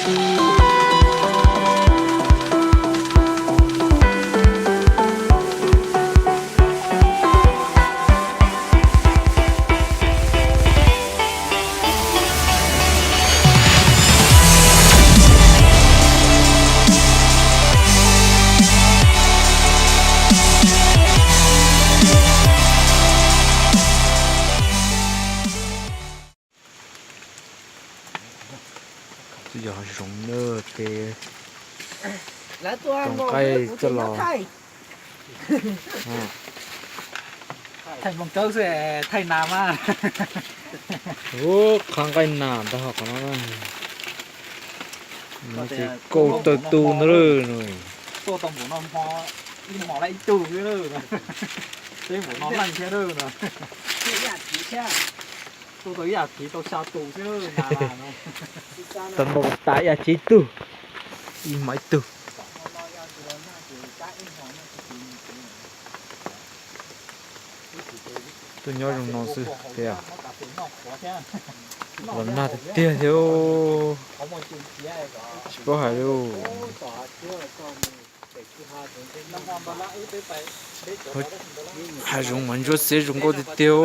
Twb yog hav zoov na, ces tau nqaij coj los. Thaij nplooj tsawb xwb, thaij nas mas. Ub, qhab nqaij nas ntag qhov no na. No ces kauj tawg tu ntag lawm. Tuaj tau npaum no, ib hmos lawm ib tug xwb, peb npaum no leej thiab na. Tuaj tau ib yam thiv tau xya tus xwb. Tau npaum tas ib yam thiv tug, ib hmos ib tug. Tuaj nyob zoo no xwb tiag. Los nag tiag tiag thiab, tsis paub hais li. Hav zoov mas ntsuab xiab zoo nkauj tiag tiag.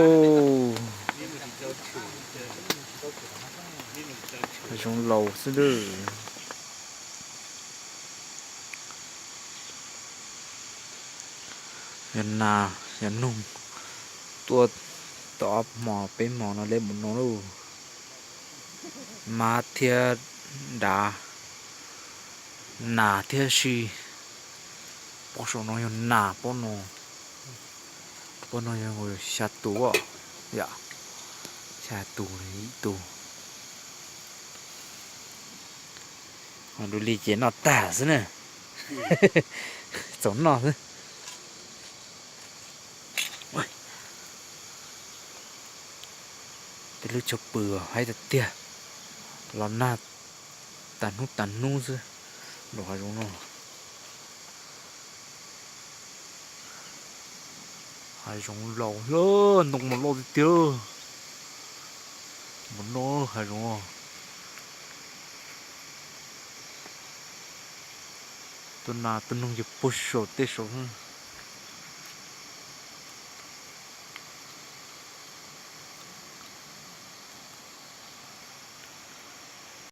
Hav zoov laus xwb lawm. Yog nas yog noog, tuaj tau ob hmos peb hmos no leb mus no lauj. Mab thiab dav, nas thiab si. Pob saum no yog nas, pob no, pob no yog xya tus, yom, xya tus ib tug. Ho dua li ces noj tag xwb na. Txaus noj xwb. Tej lub chaw pw haib tiag tiag, los nag tas hnub tas hnub xwb. Nram hav zoov no, hav zoov laus lawm, ntoo mas loj tiag tiag. Mus noj hav zoov. Tus nas tus noog ces puag saum tej saum.